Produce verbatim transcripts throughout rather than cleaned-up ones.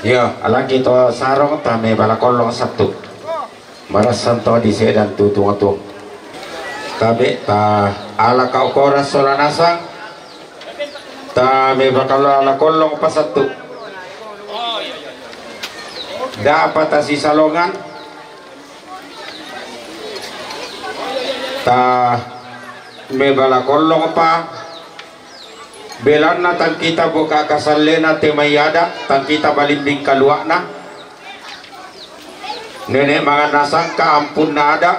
Iyo, alangki to sarong ta mebala kollong sattu. Marassan to di sedan tu tungo-tungo. Tabe ta ala ka ukora sola nasang. Ta mebakalo ala kollong pasattu. Dapa ta sisalongan. Ta mebala kollong pa. Belanna tang kita boka kasallena te mai ada, tang kita balimbing kaluakna. Nenek mangan nasangka ampunna ada.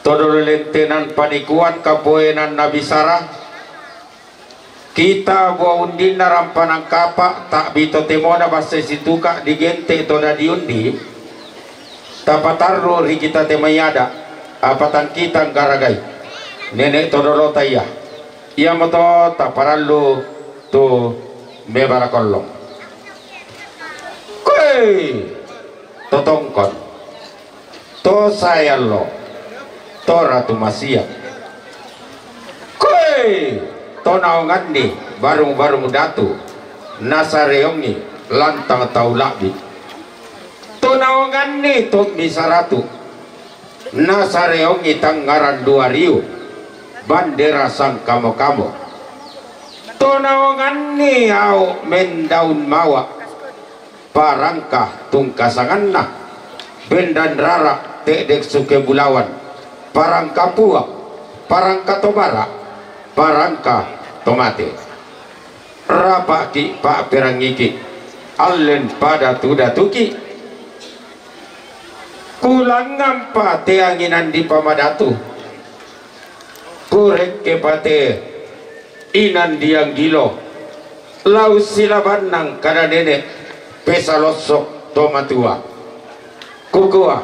Todolo lentenan panikuan kapoenan nabisara. Kita bua undinna rampanan kapa, takbi totemona basse situka digente to dadi undi. Tapatarru ri kita te mai ada, apa tang kita nggaragai. Nenek todolota iya. Iamoto taparallu tu mebala kollong. Koe! To tongkon. To sae allo. To ratu masia. Koe! To naonganni barung-barung datu. Nasareongi lantang tau labbi. To naonganni tommi saratu. Nasareongi tangngaran dua riu, bandera sangkamo-kamo. To naonganni ao mendaun mawa, parangka tungkasanganna, bendan rara te'dek suke bulawan, parangka pua, parangka tobara, parangka tomate. Rapa'ki pa'perangiki, allen padatu-datuki. Kulangngampa te anginan dipamadatu. Kurekkepa te inan dianggilo. Lau silabannang kada nenek pesalossok to matua. Kukua,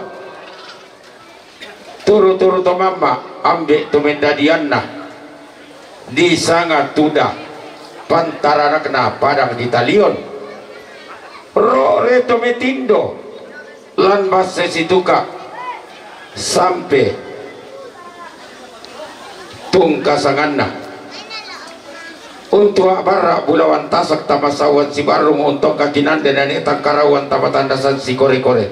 turu-turu to mamma, ambe' to mendadianna. Disanga tuda pantaranakna padang ditalion. Ro're to metindo lan basse situka sampe tungkasanganna. Untu a'barra bulawan tasak tamasauan sibarrung untongka kinande nane tangkarauan tamatandasan sikore-kore.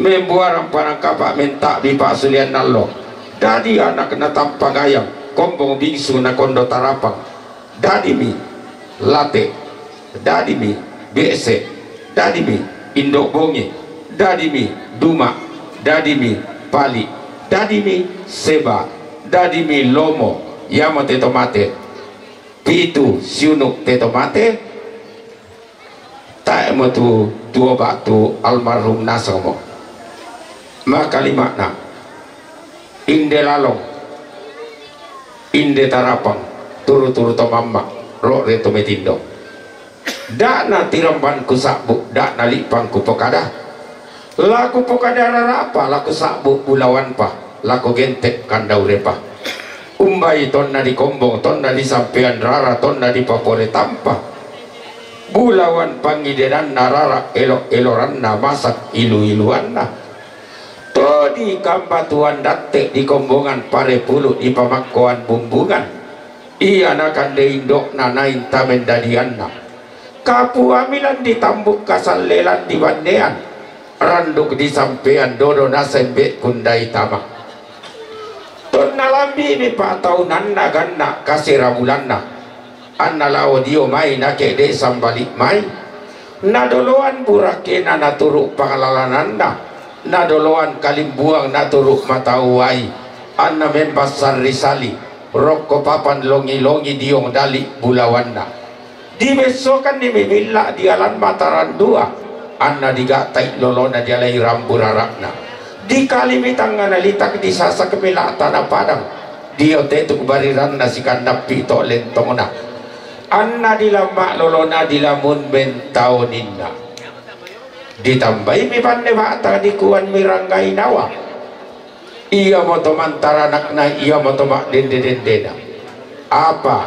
Membuarang panangkapa menta'bi pa'sulian nallo. Dadi anakna tampagayang, kombong bingsu na kondo tarapang. Dadimi late, dadimi be'se, dadimi indo' bongi, dadimi duma, dadimi pali, dadimi seba, dadimi lomo, iamo te to mate. Pitu siunu' te to mate. Tae'mo tu tuo ba'tu almarhum nasangmo. Makalima'na, inde lalong, inde tarapang, turu-turu to mamma, ro're to metindo. Da'na tiramban kusa'bu, da'na li'pang kupokada. La kupokada rara'pa, la kusa'bu bulawanpa, la kugente' kandaurepa. Umbai tonna dikombong, tonna disampean rara, tonna dipapore tampa. Bulawan pangidenanna rara, elo'-eloranna masak ilu-iluanna. To dikambatuan datte' dikombongan pare pulu' dipamakkoan bumbungan. Ia nakande indo'na nainta mendadianna. Kapuami lan ditambuk kasallelan dibannean. Randuk disampean dodo nasembe' kundai tama. Tonna lambi'mi pa'taunanna ganna' kasera bulanna. Anna lao dio mai nake'de' sambali' mai. Nadoloan burakena naturu' pangalalananna. Nadoloan kalimbuang naturu' matauai. Anna membassan ri sali. Rokko papan longi-longi diong dali' bulawanna. Dibessokanni mimilla' dialan Mataran dua, anna diga'tai lolona dialai rambu rara'na. Dikalimi tangngana litak disasak mela' tana padang, dio tetuk bariranna sikannappi to' lentongna. Anna dilamma' lolona dilamun mentaoninna. Ditambaimi panne ba'tang dikuanmi Ranggainawa. Iamoto mantaranakna, iamoto ma'dende-dendena. Apa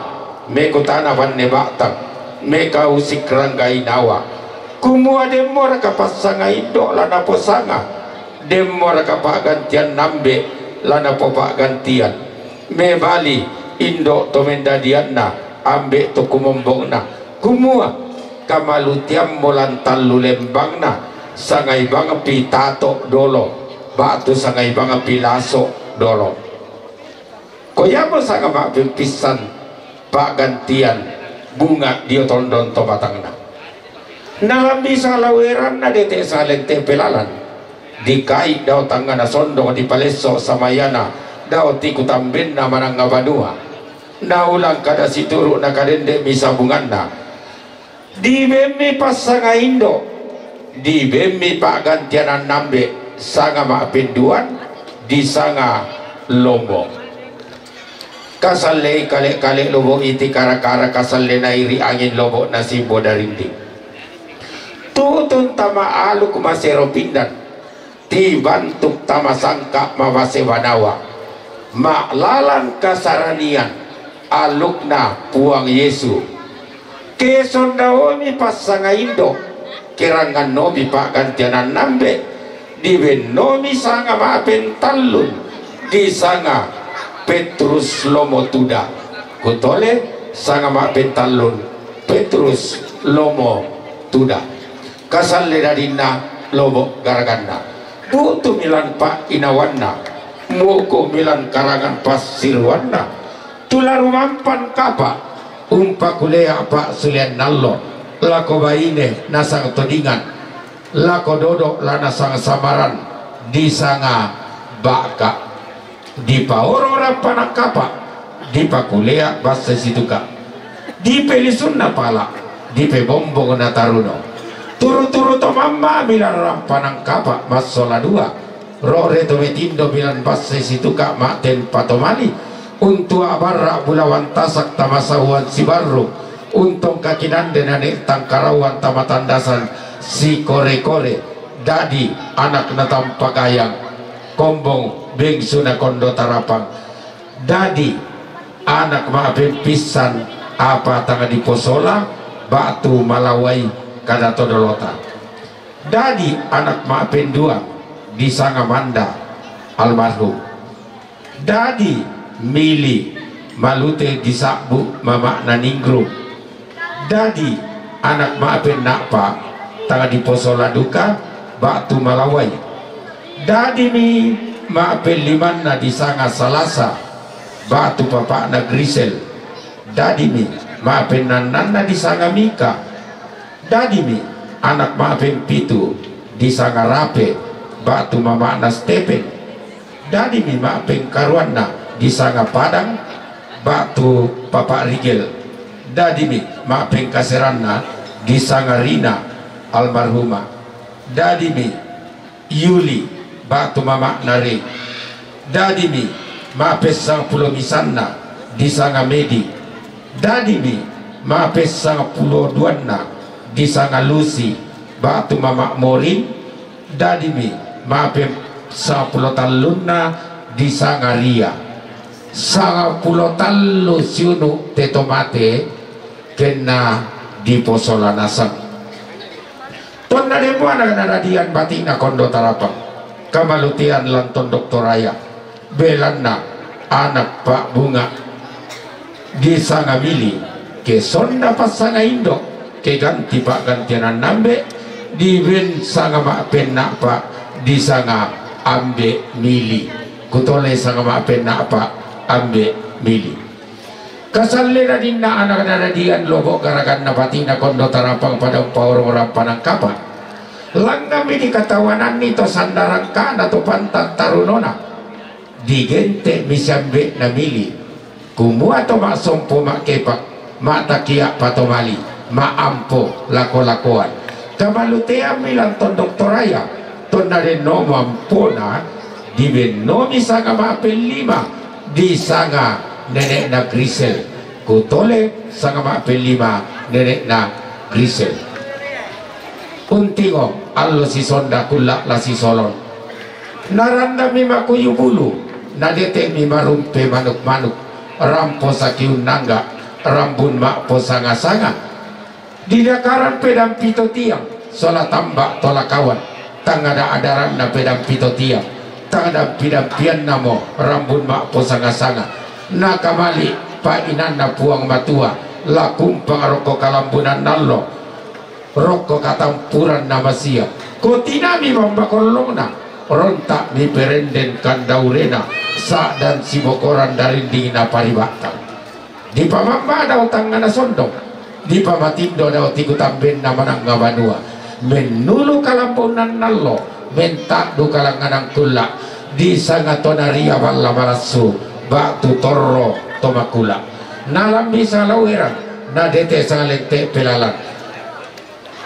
mekutana panne ba'tang, mekausik Ranggainawa. Kumua demmoraka passanga indo' la naposanga? Demmoraka pa'gantian ambe' la napopa'gantian? Mebali indo' to mendadianna, ambe' to kumombongna. Kumua, Kamalutiammo lan tallu lembangna, sangaibang pi tato dolo, batu sangaibang pi laso dolo. Ko iamo sanga ma'pempissan pa'gantian bunga dio tondon to batangna. Nalambi salaweranna dete salente pelalan. Dikai dao tangngana sondong dipalesso samayana dao tiku tambenna manang abanua. Naulang kada situru nakadende misabunganna. Dibemmi passanga indo, dibemmi pa'gantian annambe, sanga ma'penduan, disanga lomo. Kasallei kale-kale lobo iti kara-kara kasallenai ri angin lobo nasimbo darinding. Tutun tama aluk masero pindan. Tibantuk tama sangka mawase banawa. Ma'lalan kasaranian alukna Puang Yesu. Ke sondaomi passanga indo, kerangannomi pa'gantian annambe, dibennomi sanga ma'pentallun, disanga Petrus Lomo Tuda. Kutole sanga ma'pentallun Petrus Lomo Tuda. Kasalle dadinna lobo garaganna. Bu'tu milan pa'inawanna, mu'ku milan karangan passiruanna. Tula rumampan kapa, umpakulea pa'sulean nallo, lako baine nasang todingan, lako dodo la nasang samaran, disanga ba'ka. Dipaoro rampanan kapa, dipakulea basse situka. Dipelisunna pala, dipebombong nataruno. Turu-turu to mamma milan rampanan kapa massola dua. Rore to metindo milan basse situka ma'ten patomali. Untua barra bulawan tasak tamasahuan sibarru. Untong kakinande nane tangkarauan tamatandasan sikore-kore. Dadi anak natampagayang. Kombong bengsu nakondo tarapang. Dadi anak ma'pempissan apa tang diposola ba'tu malawai kada to dolota. Dadi anak ma'pendua disanga Manda almarhum. Dadi mili malute disabbu mama'na Ningrum. Dadi anak ma'penna'pa tang diposola duka ba'tu malawai. Dadimi ma'pellimanna disanga Salasa ba'tu papa'na Grisel. Dadimi ma'pennannanna disanga Mika. Dadimi anak ma'pempitu disanga Rape ba'tu mama'na Stepen. Dadimi ma'pengkaruanna disanga Padang ba'tu papa Rigel. Dadimi ma'pengkaseranna disanga Rina almarhuma. Dadimi Yuli ba'tu mama'na Ri. Dadimi ma'pessangpulo misanna disanga Medi. Dadimi ma'pessangpulo duanna disanga Lusi ba'tu mama Morin. Dadimi ma'pessangpulo tallunna disanga Ria. Sangpulo tallu siunu te to mate kenna diposola nasang. Tonna demo anak nadadian batikna kondo tarapang, kamalutean lan tondok Toraya, belanna anak pa'bunga disanga Mili, ke sonda passanga indo, ke ganti pa'gantian annambe, diben sanga ma'penna'pa disanga Ambe Mili. Kutole sanga ma'penna'pa Ambe Mili. Kasalle dadinna anak nadadian lobo garaganna batikna kondo tarapang pada umpaorong rampanan kapa. Langngammi dikatawananni to sandarangkana to pantan tarunona. Digente mi siambe'na Mili. Kumua to ma'sompo ma'kepak, ma'takia patomali, ma'ampo lako-lakoan. Kamaluteammi lan tondok Toraya, tonna denno mampona, dibennomi sanga ma'pellima disanga nene'na Grisel. Kutole sanga ma'pellima nene'na Grisel. Untingo allo sisonda kulla la sisolon. Narandami makuyu bulu, nadetemi marumpe manuk-manuk, rampo sakiunnangga, rambun ma'posanga-sanga. Didakaran pedang pito tiang, sola tamba tolakawan, tangada-adaranna pedang pito tiang, tangdampi-dampiannamo rambun ma'posanga-sanga. Nakamali pa'inanna Puang Matua, lakumpang rokko kalambunan nallo. rokko katampuran na masia. Ko tinami mambakollongna, rontak mi perenden kandaurena, sa'dan sibokoran darinding na paribattang. Dipamamba dao tangngana sondong, dipamatindo dao tikutambenna manangnga banua. Mennulu kalambounan nallo, mentaddu kalangnganang kulla, disanga tonaria balla malassu, ba'tu torro to makula. Nalambi salauerang, nadete salente pelalang.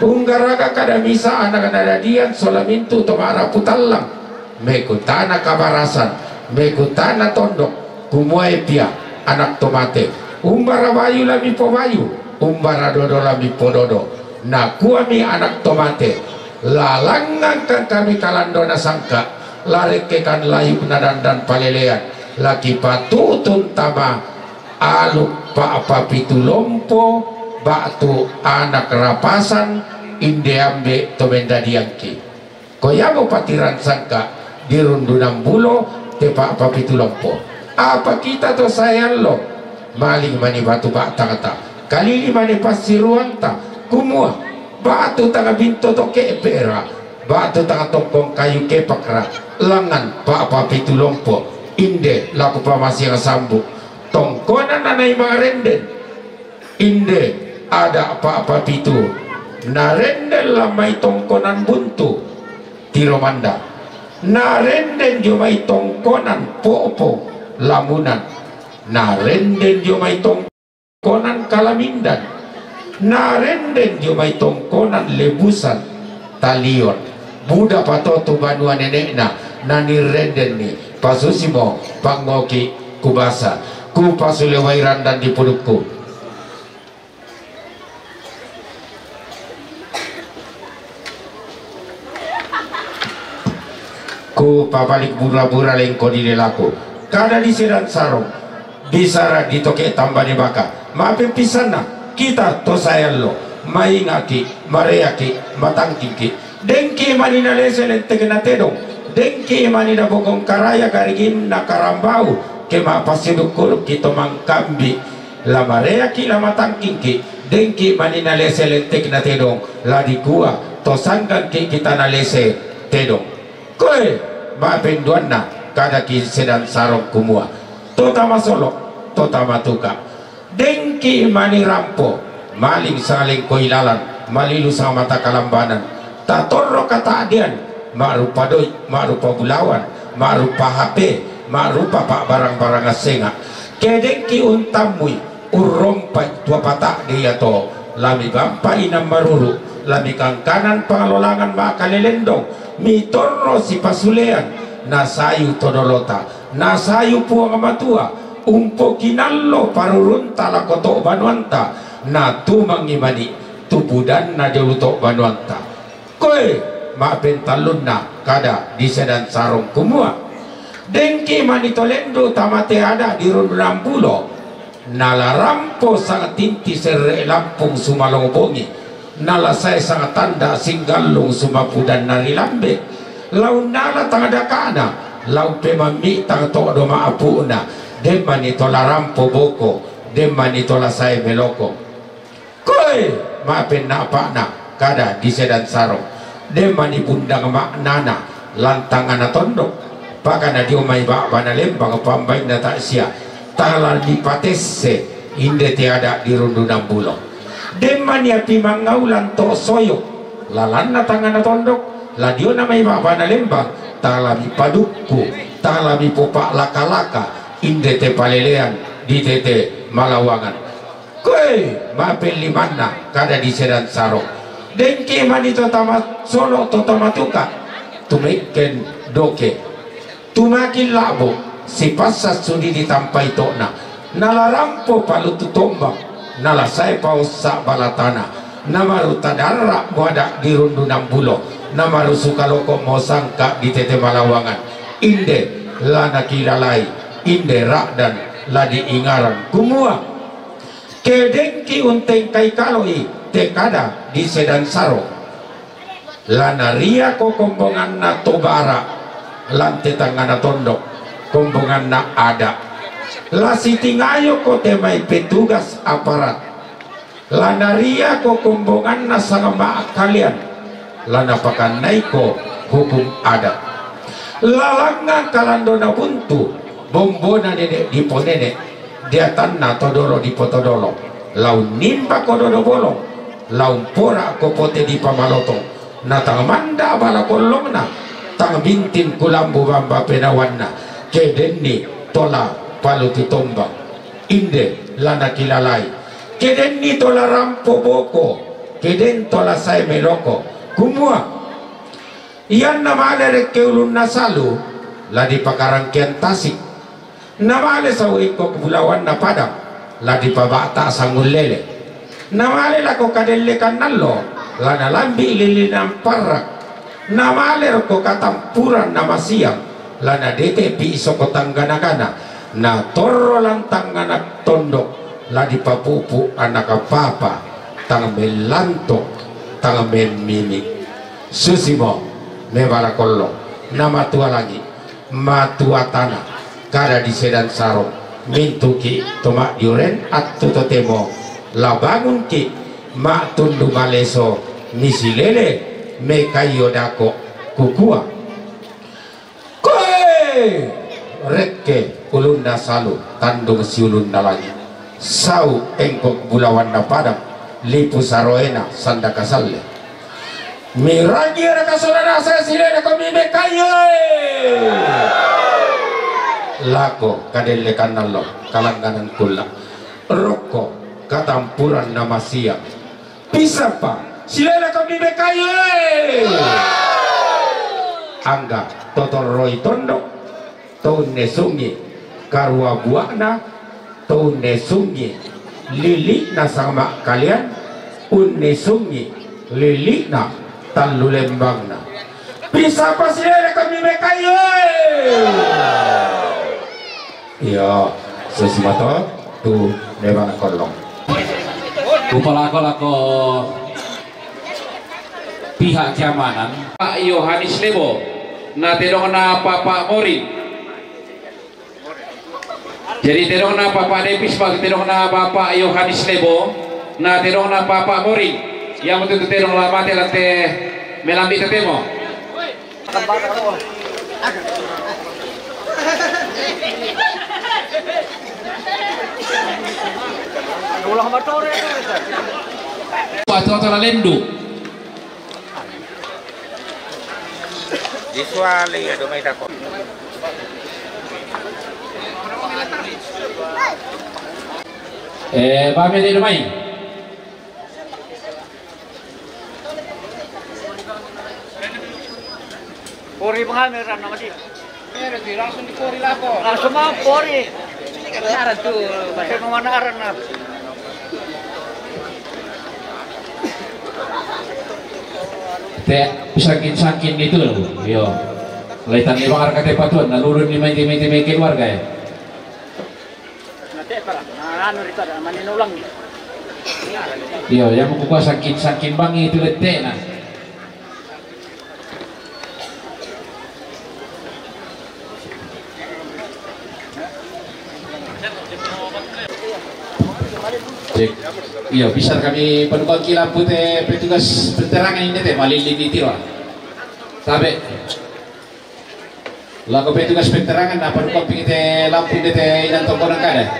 Unggaraga kada misa anak nadadian sola mintu to ma'rapu tallang, mekutana kabarasan, mekutana tondok, kumuae pia anak to mate, umbara bayu lami pobayu, umbara dodo lami pododo, nakuami anak to mate, lalangngang kangkami kalando nasangka, larekkekan layuk nadandan palelean, laki patutun tama aluk pa'papitu lompo, ba'tu anak rapasan, inde ambe to mendadiangki. Ko yamo patiran sangka di rundunan bulo te pa'papitu lompo. Apa kita to saeallo? Maling mani batu ba'tangta, kalili mani passiruanta, kumua, ba'tu tanga binto to ke'pe'ra, ba'tu tanga tongkong kayu kepakra, langngan pa'papitu lompo, inde lako pamasiang sambu. Tongkonan nanai mangarenden, inde ada pa'papitu, narenden lamai tongkonan buntu, tiro manda, narenden jomai tongkonan po'po, lamunan, narenden jomai tong konan kalamindan, narenden jomai tongkonan lebusan, talion, buda pato tu banua nene'na, nanirrendenni, pasusimo pangngoki kubasa, kupasule wai randan di pudukku. Ku papalik bura-bura lengko di lelaku. Kada di sedan sarong. Bisara di toke tambane baka. Mapepisana kita to saeallo. Maingaki, mareaki, matangkingki. Dengki mani nalese lentekna tedong. Dengki mani nabokong karaya garigim na karambau. Ke mapasidukkudukki to mangkambi. La mareaki la matangkingki, dengki mani nalese lentekna tedong, la dikua to sanggangki kita nalese tedong. Koe, mapenduanna, kadaki sedan sarong kumua. To tama solo, to tama tuka. Dengki mani rampo, maling salengkoi lalan, malilu samata kalambanan. Tatorro kata'dean, ma'rupa doi, ma'rupa bulawan, ma'rupa H P, ma'rupa pa'barang-barang assenga. Kedengki untammui, urrompai tua pata'de iato, lami bampa inang maruru, lami kangkanan pangalolangan ma'kalelendong, mitorro sipasulean, nasayu to dolota, nasayu Puang Matua, umpokinallo parurunta lako to banuanta, natumangi mani, tu budanna jolo to banuanta. Koe, ma'pentallunna kada di sedan sarong kumua. Dengki mani to lendu tamate ada di rundunan bulo, nala rampo sangatinti serre lampung sumalong bongi, nala sae sangatanda singgallung sumapudan nari lambe. Lau nala tangdakana, lau pemammi tang to doma apu'na, demmani to la rampo boko, demmani to la sae meloko. Koe, ma'penna'pa'na, kada di sedan sarong. Demmani bundang ma'nana, lantangana tondok. Pakana dio mai ba'bana lembang pambainna ta'sia. Tala dipatesse, inde te ada di rundunan bulo. Demmani api mangaulan to soyo. Lalanna tangana tondok, la diona mai ba'bana lembang. Tala mipadukku, tala mipopa'laka-laka, inde te palelean, di tete malawangan. Koe, ma'pellimanna, kada di sedan sarong. Dengki mani to tama solo to tama tuka. Tumekken doke. Tumakin la'bo, sipassa sudi ditampai to'na. Nala rampo palutu tombang, nala sae paossa balatana. Namaru tadarra muada di rundunan bulo. Namaru sukaloko mo sangka di tete malawangan. Inde, la nakilalai, inde ra'dan, la diingaran. Kumua, Kedengki untengkai kaloi, te kada di sedan sarong. Lanaria ko kombonganna to bara, lante tangana tondok, kombonganna ada. La sitingayo ko te mai petugas aparat. La nariako kombonganna sangama' kalean, la napakannaiko hukum adat. La langngan kalandona buntu, bombona nene' diponene', deatanna todolo dipotodolo. La unnimbako dodo bolong, la umpora'ko pote dipamalotong, na tang manda' bala kollongna, tang bintin kulambu bamba penawanna, ke denni to la palutu tombang. Inde la nakilalai, ke denni to la rampo boko, ke den to la sae meloko, kumua, ianna male rekke ulunna salu, la dipakarangkean tasik. Namale sau engko bulawanna padang, la dipaba'ta sangullele. Namale lako kadellekan allo, la nalambi' lili'na parrak. Namale rokko katampuranna masiang, la nadete piso ko tanggana-gana, natorro lantangngana tondok, la dipapupu' anaka papa, tang mellanto, tang memmimi. Susimo mebala kollo, namatua langi', matua tana, kada disedan sarong, mintuki' to ma'diuren attu totemo, la bangunki' ma'tundu maleso, misilele mekaiyo dako', kukua, koe rekke ulunna salu, tandung siulunna langi'. Sau engko bulawanna padang, lipu saroena sanda kasalle. Mirangi era kasola nasa silele ko mimekaiyo. Lako kadellekan allo, kalangganan kulla. Rokko katampuranna masiang. Pisappa silele ko mimekaiyo. Angga totorroi tondok. To unnesungngi karua bua'na, to unnesungngi lili'na sangama' kalean, unnesungngi lili'na tallu lembangna. Pisappa silele ko mimekaiyo. Iyo, susimato tu mebang kollong. Kupalako lako pihak keamanan. Pak Yohanes Lebo, na tedongna Papa Morin. Jadi tedongna Papa Depis, Pak, tedongna Bapak Yohanes Lebo, na tedongna Papa Morin. Yang betul tedong lamate lante melambi tetemo. Patoto la lendu. Visuale ya domai tako. Eh, pamete domai. Pori pengameran nama dia. Langsung dipori lako. Langsung mau pori. Aran tu, bahasa mana aran nah. Te, sakin-sakin itu loh, yo. Laitan ni bakar kate patuan, nalulun ni maiti-maiti keluarga ya. Nah, anu rito ada, mani nulang. Iyo, yang kukuha sakin-sakin bang itu letena. Cek. Iyo, bisa kami padukanki lampu te petugas penerangan ini te, malilin di tiro. Tabe. Lako petugas penerangan, apa duka pigi te lampu de te inang tongkonan kada?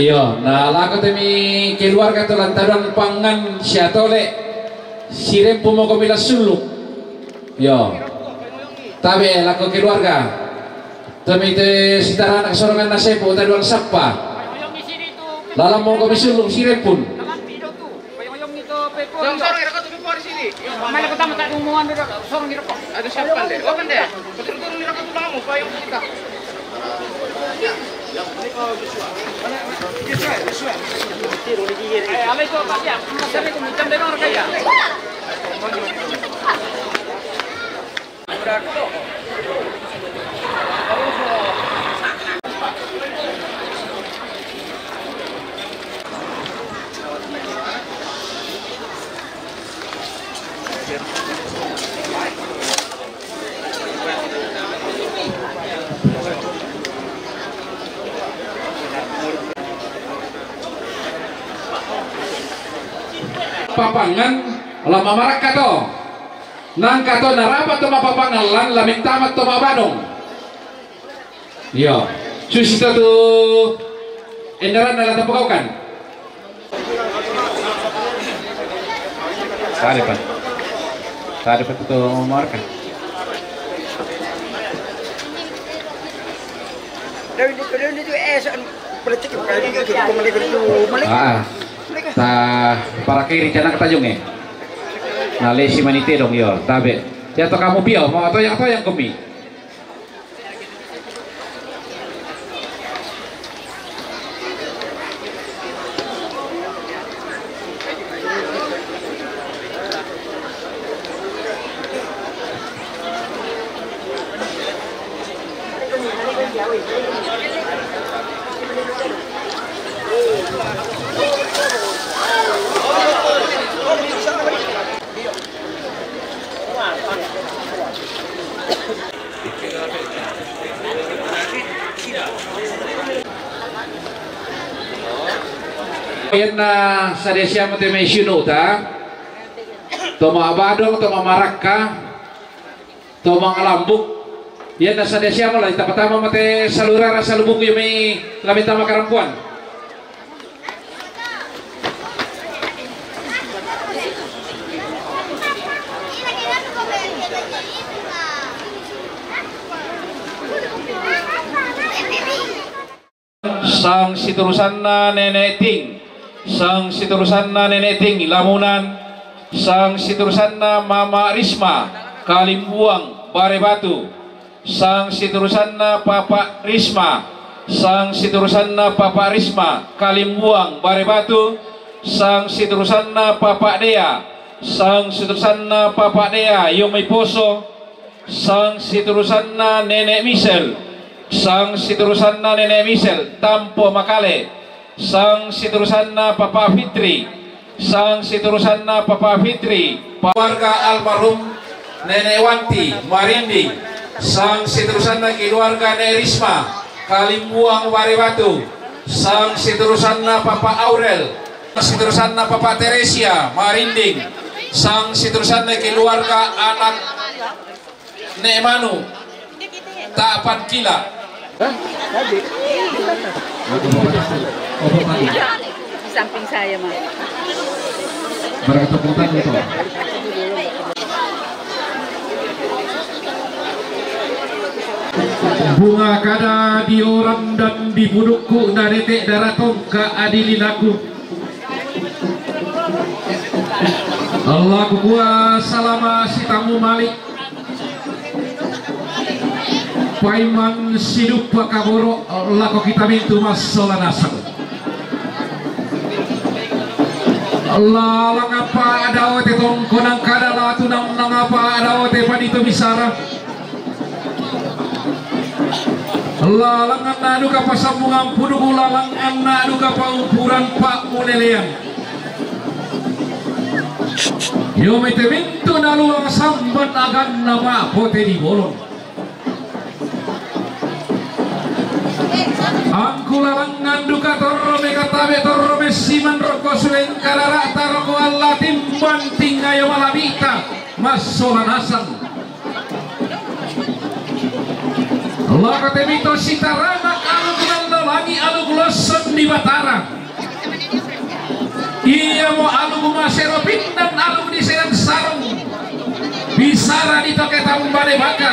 Iyo, na lako temi keluarga to lantadang pangan siatole sirempu moko mila sulu. Iyo. Tabe lako keluarga. Temi te sitarana sorongan nasepu taduang sappa. Lalang moko misulung sirempun. Ada siapa deh? Open deh. Betul-betul ni rapat ulama, payung kita. Papangan la mamarakka to. Nangka to narapat to mappapangellan la mentamat to mabadong. Iyo. Susi to tu endaran la tapagaukan. Tadi pa. Tadi pa to marka. Daun itu, daun itu, eh, so-, politik, politik, politik, politik, politik. Ah. Ta parakiri cana katajung e. Na lesi manite dong yo, tabe. Ya to kamu pio, mau atau yang, atau yang kemi. Iyanna sadia siamo te mai siunuta, to ma'badong, to mamarakka, to mangalambuk. Iyanna sadia siamo la tapatama mate salurara salubuku iya mai la mitama karampuan. Sang siturusanna Nenek Ting, sang siturusanna Nenek Ting Lamunan, sang siturusanna Mama Risma Kalimbuang Barebatu, sang siturusanna Papa Risma, sang siturusanna Papa Risma Kalimbuang Barebatu, sang siturusanna Papa Dea, sang siturusanna Papa Dea Yomai Poso, sang siturusanna Nenek Misel, sang siturusanna Nenek Misel Tampo Makale, sang siturusanna Papa Fitri, sang siturusanna Papa Fitri, pa-, keluarga almarhum Nenek Wanti Marinding, sang siturusanna keluarga Nenek Risma Kalimbuang Barebatu, sang siturusanna Papa Aurel, siturusanna Papa Teresia Marinding, sang siturusanna keluarga anak Nek Manu, Tapan Kila. Di samping saya, Mas. Berkata tentang itu. Bunga kada di orang dan di budukku, na detek daratong ka adili laku. Allah kukua salama sitamu malik. Paiman sidupa kaboro lako kita mintu masola nasang. Lalang apa adao te tongkonang kada latu nang, nang apa adao te panito bisara. Lalang anna duka pasambungan puduku, lalang anna duka paumpuran pa'mulelean. Yo mete mintu naluang samban aganna ma'pote di bolong. Angku lalangan duka torro mekatabe torro messiman rokko suleng karara'ta rokko Allah timbang tingayo malabita massola nasang. Lako te mito sitaranak aluk lallo langi aluk losson di Batara. Iyamo aluk masero pindan aluk di sedan sarung. Bisara di toke tambale baka.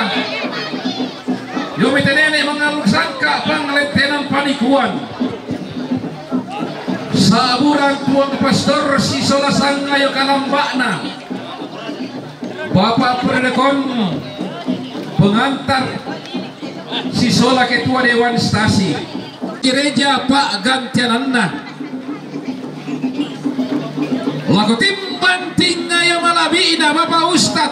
Yo mete nenek mangaluk sangka panglettenan panikuan. Saburan tuang pastor sisola sangayo kalambakna. Bapak Predekon pengantar sisola ketua dewan stasi. Gereja pa'gantiananna. Lako timbang tingayo malabina Bapak Ustad.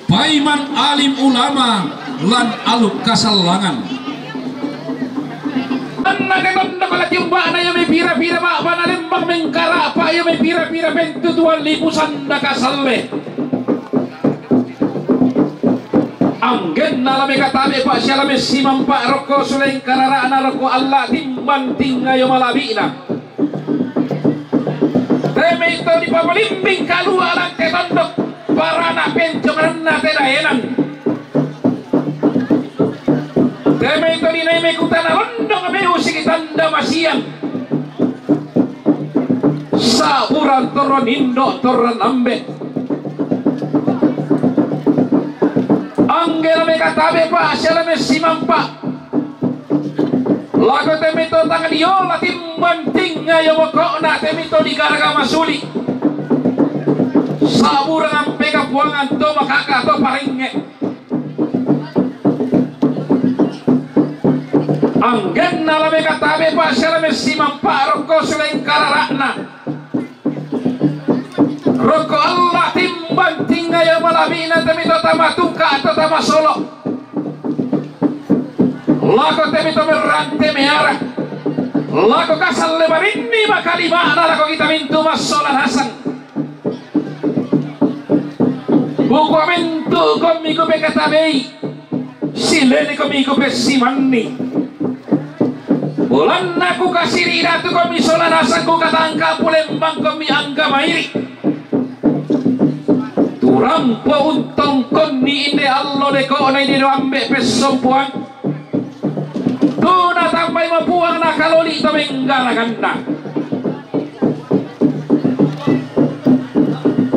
Paiman alim ulama lan aluk kasallangan. Anna ketonda pala tiumba'na iya mai pira-pira ma'bana lembang mengkara'pa iya mai pira-pira pentutuan lipu sanda kasalle. Anggenna la mekatabe pa sia la messimampa rokko suleng karara'na rokko Allah timbang tingayo malabi'na. Te mai to dipapalimbing kalua' lan te tondok, parana penconganna te daenan. Te mai to dinai mai kutana londong, mai usiki tanda masiang. Sa'burang torron indo' torron ambe'. Angge la mekatabe pa' sia la messimampa'. Lako te mai to tang diola timbang tingayo boko'na, te mai to digaraga masuli'. Sa'burang ampe kapuangan to makaka to parengnge'. Anggenna la mekatabe pa' sia la messimampa' rokko suleng karara'na. Rokko alla timbang tingayo malabi'na te mai to tama tuka' to tama solo'. Lako te mai to merrante meara. Lako kasalle marinni makalima'na lako kita mintu' massola nasang. Kukua mintu' komi kupekatabei, silelekomi kupessimanni. Bolanna kukasiri' datu komi sola nasang kukatangka pulembang komi angga mairi'. Turampo untongkonni inde allo deko'na inde do ambe' pessompoang. Tu natambai mapuang nakaloli to menggaraganna.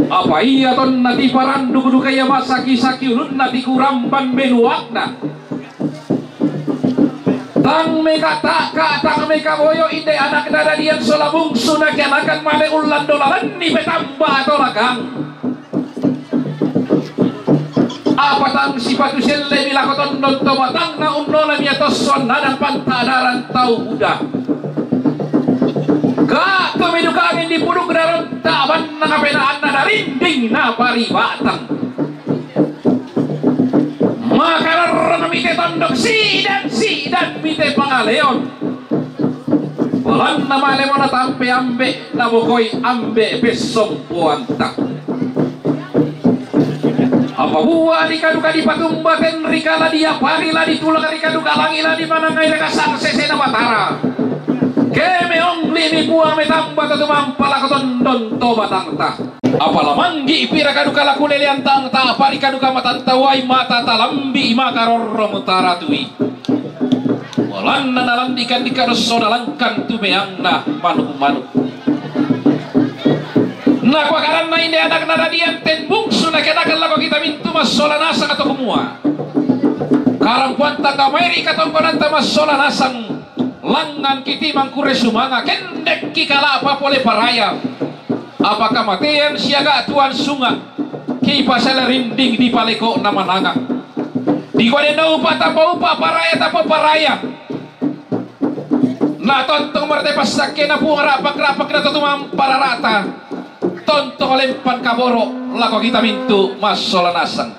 Apa ia tonna tiparanduk duka ia masaki-saki ulunna tikuramban beluakna. Tang mekata'ka, tang mekaboyo inde anakna dadian sola bungsu nakianakan male ullan dolalanni petamba atolakang. Apa tang sipatu sellemi lako tondon to batangna unnolami ia tossoan nadang panta'daran tau buda. Ka to meduka angin dipuduk daronta bannang apenaanna narinding naparibatang. Makarorrong mite tondok sidan-sidan mite pangaleon. Bolanna malemo natampe ambe' nabokoi ambe' pessompoanta. Apa bua ri kaduka dipatumba tenri kala diapari la ditulang ri kaduka langi' la dimanangai ri kasang sesena Batara. Ke meongli' mi Puang metamba to tumampa lako tondon to batangta. Apa la manggi' pira kaduka la kulelean tang ta'pa ri kaduka matanta uai mata talambi' makarorrong taratui. Bolanna nalandikan dika dosso nalangkan tu meangna manuk-manuk. Nakua karanna inde anakna dadian ten bungsu nakenakan lako kita mintu' massola nasang atau kumua. Karampuanta kamairi katongkonanta massola nasang langngan kitimang kure sumanga kendekki kala'pa pole paraya. Apa kamatean siaga tuan sunga' kipasala rinding di paleko'na mananga. Dikua denna upa' tapaupa' paraya tapaparaya. Na tontong marte passakkena Puang rapak-rapak na to tumampa rara'ta. Tontong lempan kaboro' lako kita mintu' massola nasang.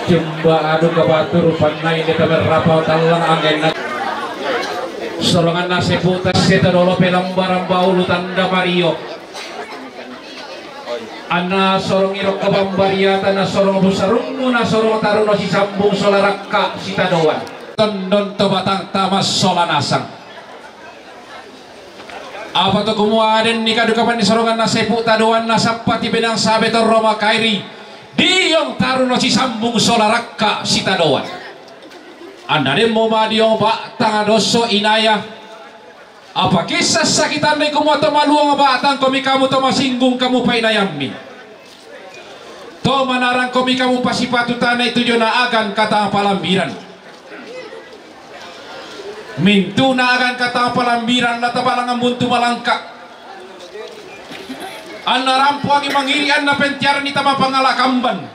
Cumba adu kabatur panna inde tamerrapa tallang anggenna. Soronganna seputa seta dolo pelambarang baulu tanda mario. Anna sorong iro kabambariata na sorong busarungu na sorong taruno sisambung sola rakka sitadoan. Tondon to batang tama sola nasang. Apa to kumua denni kaduka panni soronganna seputa doanna sappati benang sabe torro makairi. Diong taruno sisambung sola rakka sitadoan. Anna demmo madiong ba'tang dosso inaya. Apa kissa sakitanni kumua to maluang ba'tang komi kamu to masinggung kamu painayammi. To manarang komi kamu pasipatu tanai tujona agan kata palambiran. Mintuna agan kata palambiran na tabalangan buntu malangka. Anna rampoangi mangiri anna pentiarni tama pangala kamban.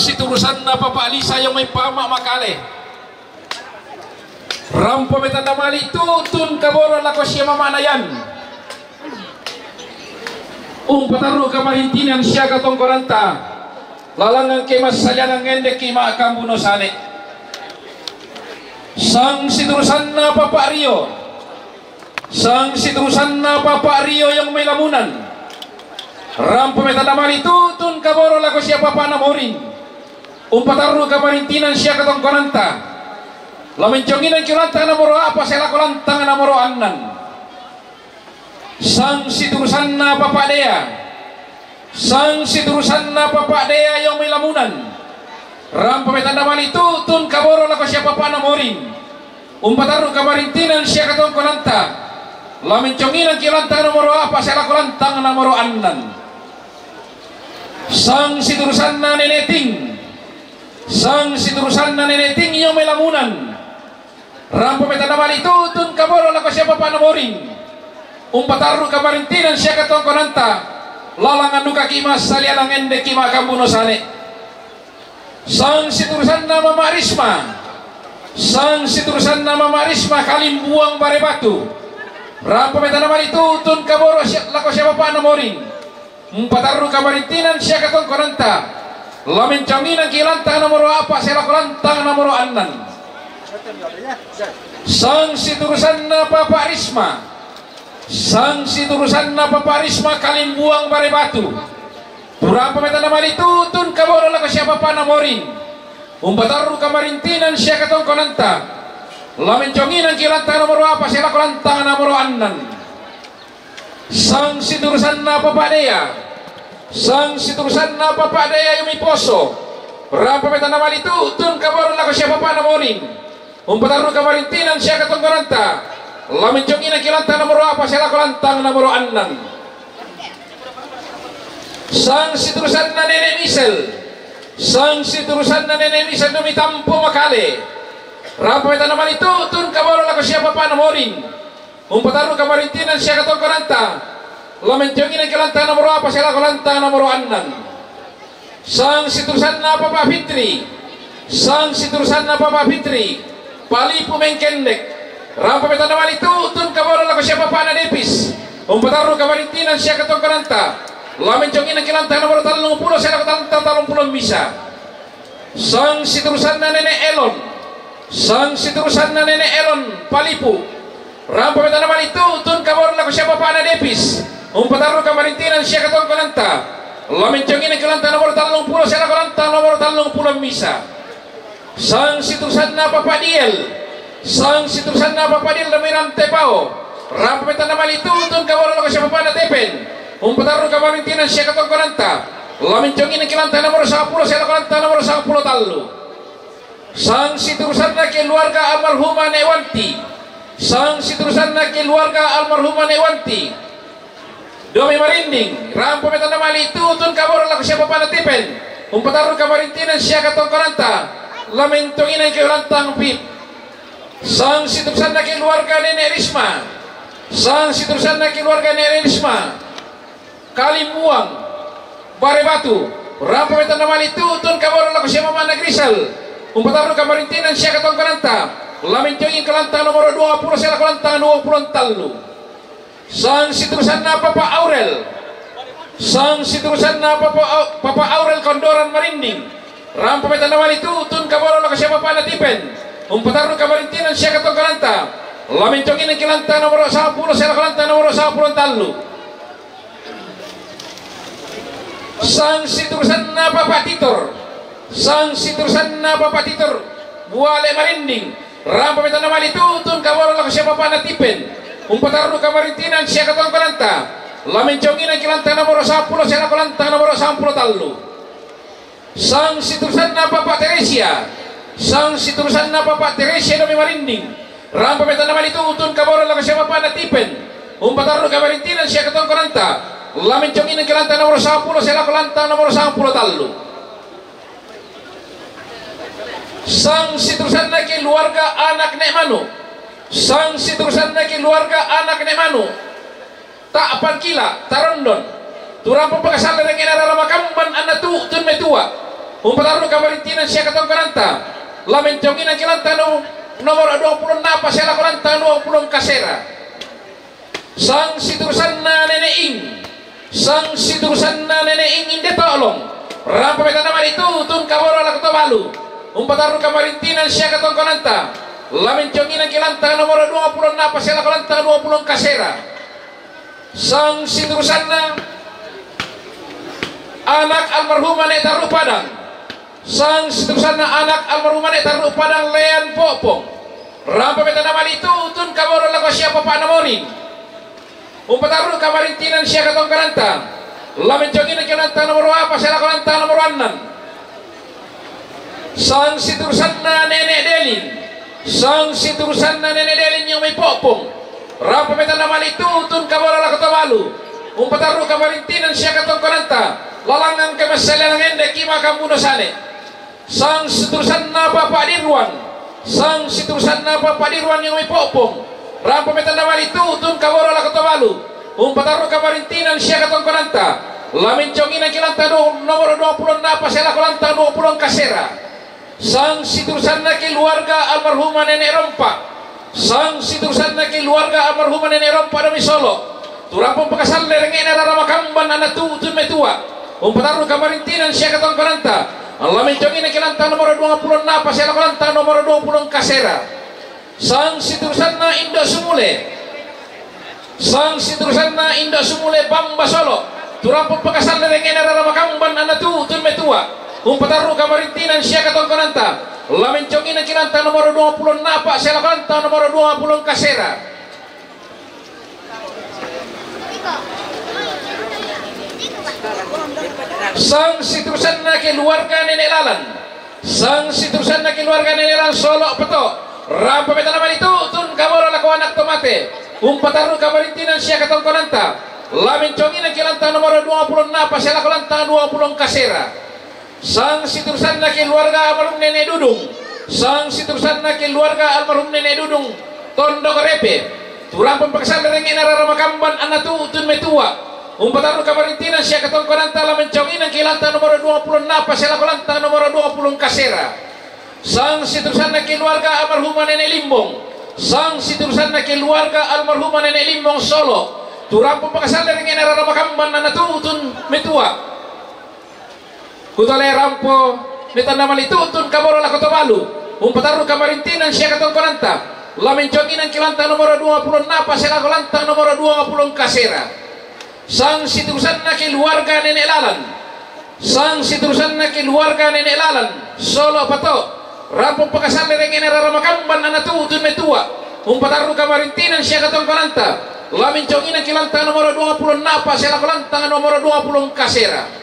Siturusanna Papa Alisa iyong mai Pama Makale. Rampo mai tanda mali tu'tun kaboro lako sia Mama Nayan. Umpatarru kamarintinan sia katongkonanta. Lalangan ke massaliangan endeki makkambuno sane. Sang siturusanna Papa Rio. Sang siturusanna Papa Rio iyong mai Lamunan. Rampo mai tanda mali tu'tun kaboro lako sia Papa Namorin. Umpatarru kamarintinan sia katongkonanta. Lamenconginang ke lantang nomoro apa sia lako lantang nomoro annan. Sang siturusanna Papa Dea. Sang siturusanna Papa Dea iyong mai Lamunan. Rampo mai tanda mali tu'tun kaboro lako sia Papa Namorin. Umpatarru kamarintinan sia katongkonanta. Lamenconginang ke lantang nomoro apa sia lako lantang nomoro annan. Sang siturusanna Nene Ting. Sang siturusanna Nene Ting iyong mai Lamunan. Rampo mai tanda mali tu'tun kaboro lako sia Papa Namorin. Umpatarru kamarintinan sia katongkonanta. Lalangan dukaki massaliangan endeki makkambuno sane. Sang siturusanna Mama Risma. Sang siturusanna Mama Risma Kalimbuang Bare Batu. Rampo mai tanda mali tu'tun kaboro sia lako sia Papa Namorin. Umpatarru kamarintinan sia katongkonanta. Lamenconginang ke lantang nomoro apa sia lako lantang nomoro annan. Sang siturusanna Papa Risma. Sang siturusanna Papa Risma Kalimbuang Bare Batu. Rampo mai tanda mali tu'tun kaboro lako sia Papa Namorin. Umpatarru kamarintinan sia katongkonanta. Lamenconginang ke lantang nomoro apa sia lako lantang nomoro annan. Sang siturusanna Papa Dea. Sang siturusanna Papa Dea iyong mai Poso. Rampo mai tanda mali tu'tun kaboro lako sia Papa Namorin. Umpatarru kamarintinan sia katongkonanta. Lamenconginang ke lantang nomoro apa sia lako lantang nomoro annan. Sang siturusanna Nene Misel. Sang siturusanna Nene Misel iyong mai Tampo Makale. Rampo mai tanda mali tu'tun kaboro lako sia Papa Namorin. Umpatarru kamarintinan sia katongkonanta. Lamenconginang ke lantang nomoro apa sia lako lantang nomoro annan. Sang siturusanna Papa Fitri. Sang siturusanna Papa Fitri Palipu Mengkendek. Rampo mai tanda mali tu'tun kaboro lako sia Papa Nadepis. Umpatarru kamarintinan sia katongkonanta. Lamenconginang ke lantang nomoro tallung pulo sia lako lantang tallung pulo misa. Sang siturusanna Nene Elon. Sang siturusanna Nene Elon Palipu. Rampo mai tanda mali tu'tun kaboro lako sia Papa Nadepis. Umpatarru kamarintinan sia katongkonanta. Lamenconginang ke lantang nomoro tallung pulo sia lako lantang nomoro tallung pulo misa. Sang siturusanna Papa Diel. Sang siturusanna Papa Diel iyong mai Rantepao. Rampo mai tanda mali tu'tun kaboro lako sia Papa Natepen. Umpatarru kamarintinan sia katongkonanta. Lamenconginang ke lantang nomoro sampulo sia lako lantang nomoro sampulo tallu. Sang siturusanna keluarga almarhumah Nek Wanti. Sang siturusanna keluarga almarhumah Nek Wanti. Iyong mai Marinding, rampo mai tanda mali tu'tun kaboro lako sia Papa Natipen. Umpatarru kamarintinan sia katongkonanta. Lamenconginang ke lantang pip. Sang siturusanna keluarga Nenek Risma. Sang siturusanna keluarga Nenek Risma. Kalimbuang, Bare Batu, rampo mai tanda mali tu'tun kaboro lako sia Mama Nagrisal. Umpatarru kamarintinan sia katongkonanta. Lamencongi ke lantang nomoro dua pulo sia lako lantang dua pulo tallu. Sang siturusanna Papa Aurel. Sang siturusanna Papa Au-, Papa Aurel Kondoran Marinding. Rampo mai tanda mali tu'tun kaboro lako sia Papa Natipen. Umpatarru kamarintinan sia katongkonanta. Lamenconginang ke lantang nomoro sampulo sia lako lantang nomoro sampulo tallu. Sang siturusanna Papa Titor. Sang siturusanna Papa Titor Buale Marinding. Rampo mai tanda mali tu'tun kaboro lako sia Papa Natipen. Umpatarru kamarintinan sia katongkonanta. Lamenconginang ke lantang nomoro sampulo sia lako lantang nomoro sampulo tallu. Sang siturusanna Papa Teresia. Sang siturusanna Papa Teresia Domi Marinding. Rampo mai tanda mali tu'tun kaboro lako sia Papa Natipen. Umpatarru kamarintinan sia katongkonanta. Lamenconginang ke lantang nomoro sampulo sia lako lantang nomoro sampulo tallu. Sang siturusanna keluarga anak Nek Manu. Sang siturusanna keluarga anak Nek Manu. Ta'pangkila, Tarondon. Tu rampo pakasalle rengnge narara makamban anna tu'tun metua. Umpatarru kamarintinang siya katongkonanta. La menconginangki lantang no-, nomoro duang pulo ennapa siya lako lantang duang pulo engka sera. Sang siturusanna Nene Ing. Sang siturusanna Nene Ing Inde To'long. Rampa metanna mali tutun kaboro lako Tobalu. Umpatarru kamarintinang siya katongkonanta. La menconginangki lantang nomoro duang pulo ennapa siya lako lantang duang pulo engka sera. Sang siturusanna anak almarhumah Nek Tarru Padang. Sang siturusanna anak almarhumah Nek Tarru Padang Lean Po'pong. Rampa metanna mali tutun kaboro lako siapa Pak Namorin. Umpatarru kamarintinang siya katongkonanta. La menconginangki lantang nomoro apa siya lako lantang nomoro annang. Sang siturusanna Nenek Delin. Sang siturusanna Nenek Delin yang mai Po'pong. Rampa metanna mali tutun kaboro lako Tobalu. Umpatarru kamarintinang siya katongkonanta. Lalang engka massalenang ende ki makambuno sane. Sang siturusanna Papa Dirwan. Sang siturusanna Papa Dirwan yang mai Po'pong. Rampa metanna mali tutun kaboro lako Tobalu. Umpatarru kamarintinang siya katongkonanta. La menconginangki lantang du-, nomoro duang pulo ennapa siya lako lantang duang pulo engka sera. Sang siturusanna keluarga almarhumah Nenek Rompa. Sang siturusanna keluarga almarhumah Nenek Rompa Dami Solo. Turampung pakasalle renge'na Rara Makamban anak tutun metua. Umpatarru kamarintinang siya katongkonanta. La menconginangki lantang nomoro duang pulo ennapa siya lako lantang nomoro duang pulo engka sera. Sang siturusanna Indo Sumule. Sang siturusanna Indo Sumule Bamba Solo. Turampung pakasalle renge'na Rara Makamban anak tutun metua. Umpatarru kamarintinang siya katongkonanta. La menconginangki lantang nomoro duang pulo ennapa siya lako lantang nomoro duang pulo engka sera. Sang siturusanna keluarga Nenek Lalan. Sang siturusanna keluarga Nenek Lalan Solo Peto. Rampa metanna mali tutun kaboro lako anak to mate. Umpatarru kamarintinang siya katongkonanta. La menconginangki lantang nomoro duang pulo ennapa siya lako lantang duang pulo engka sera. Sang siturusanna keluarga almarhum Nenek Dudung. Sang siturusanna keluarga almarhum Nenek Dudung Tondok Repe. Turampung pakasalle renge'na Rara Makamban anak tutun metua. Umpatarru kamarintinang siya katongkonanta. La menconginangki lantang nomoro duang pulo ennapa siya lako lantang nomoro duang pulo engka sera. Sang siturusanna keluarga almarhumah Nenek Limbong. Sang siturusanna keluarga almarhumah Nenek Limbong Solo. Turampung pakasalle renge'na Rara Makamban anak tutun metua. Kutole rampo metanna mali tutun kaboro lako Tobalu. Umpatarru kamarintinang siya katongkonanta. La menconginangki lantang nomoro duang pulo ennapa siya lako lantang nomoro duang pulo engka sera. Sang siturusanna keluarga Nenek Lalan. Sang siturusanna keluarga Nenek Lalan Solo Pato. Rampo pakasalle renge'na Rara Makamban anak tutun metua. Umpatarru kamarintinang siya katongkonanta. La menconginangki lantang nomoro duang pulo ennapa siya lako lantang nomoro duang pulo engka sera.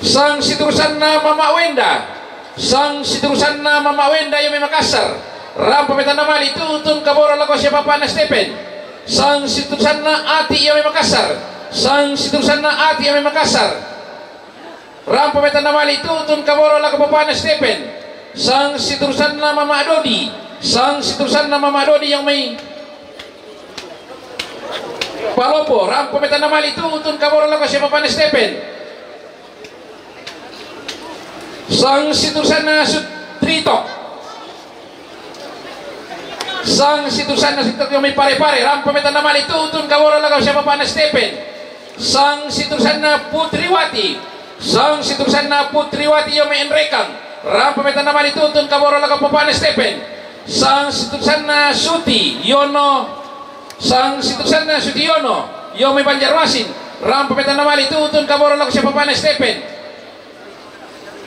Sang siturusanna Mama Wenda. Sang siturusanna Mama Wenda iya mai Makassar. Rampa metanna mali tutun kaboro lako siapa Pana Stepen. Sang siturusanna Ati iya mai Makassar. Sang siturusanna Ati iya mai Makassar. Rampa metanna mali tutun kaboro lako Papana Stepen. Sang siturusanna Mama Dodi. Sang siturusanna Mama Dodi yang mai Palopo. Rampa metanna mali tutun kaboro lako siapa Pana Stepen. Sang siturusanna Sutrito. Sang siturusanna Sutrito yang mai Pare-Pare. Rampa metanna mali tutun kaboro lako siapa Pana Stepen. Sang siturusanna Putriwati. Sang siturusanna Putriwati iya mai Enrekang. Rampa metanna mali tutun kaboro lako Papana Stepen. Sang siturusanna Suti Yono. Sang siturusanna Suti Yono iya mai Banjarmasin. Rampa metanna mali tutun kaboro lako siapa Papana Stepen.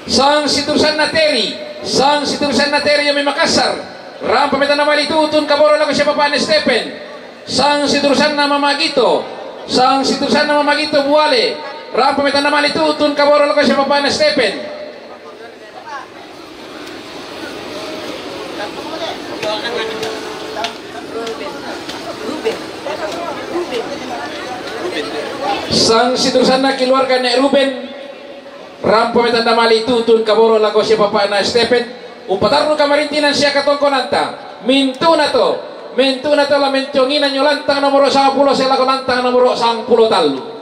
Sang siturusanna Teri. Sang siturusanna Teri iya mai Makassar. Rampa metanna mali tutun kaboro lako siapa Papana Stepen. Sang siturusanna Mama Gito. Sang siturusanna Mama Gito Buale. Rampa metanna mali tutun kaboro lako siapa Papana Stepen. Sang siturusanna keluarga Nek Ruben. Rampa metanna mali tutun kaboro lako siapa Papana Stepen. Umpatarru kamarintinang siapa katongkonanta. Mintu'na to. Mintu'na to la menconginang nyo lantang nomoro sangpulo siapa lako lantang nomoro sangpulo tallu.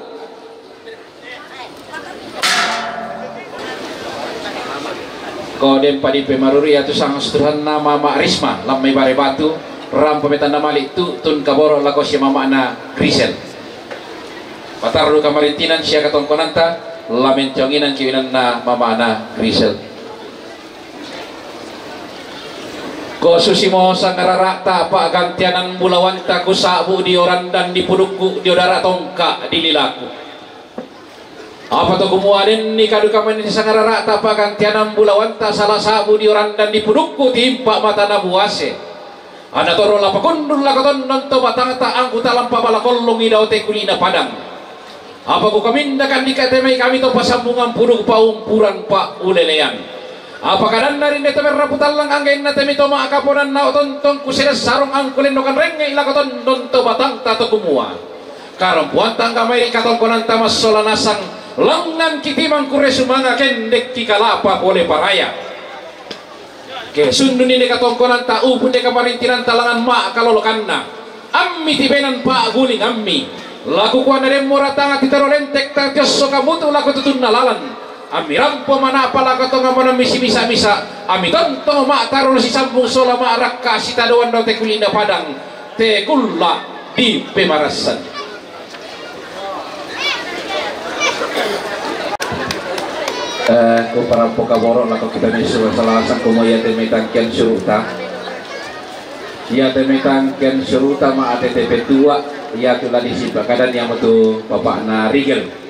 Ko dempa dipemaruri atu sang setuhanna Mama Risma, lammai Bare Batu, rampa metanna malik tu tun kaboro lako si mamana Grisel. Patarru kamarintinan sia katongkonanta, lamenconginan kiwinanna mamana Grisel. Ko susimo sangararata pa'gantianan bulawanta kusabu dio randan di pudukku dio dara tongka di lilaku. Apa to kumua denni kaduka mani sangararata pa'gantianan bulawanta sala sabu dio randan di pudukku timpa matana buase. Ana toro la pakundul lako tondon to batangta angku talampa bala kollongi daote kulina padang. Apa kukaminda kandika temai kami to pasambungan puduk paumpuran pa ulelean. Apa kadanna rinne to merrapu tallang anggenna temi to ma'kaponanna otontong kusede sarong angku lenno kanrengnge lako tondon to batangta to kumua. Karompuanta angga mai ri katongkonanta massola nasang, langngan kitimang kure sumanga kendekki kalapa pole paraya. Ke sunnuni deka tongkonanta upu deka parintinanta langan ma kalolokanna. Ammi tibenan pa guling ammi. Laku kuana demmo ratanga titero lentek tangtiosso kamutu laku tutunna lalan. Ammi rampo manapa lako tonga manammi simisa-misa. Ammi tontong ma taro sisambung sola ma rakka sitadoan daote kulina padang. Te kulla di pemarassan. Eh, ku parampo kaboro lako kita mesu salasang kumo iya te metangkian suruta. Iya te metangkian suruta ma ate te petua, iya tu ladi sipa kadan iya mutu bapakna Rigel.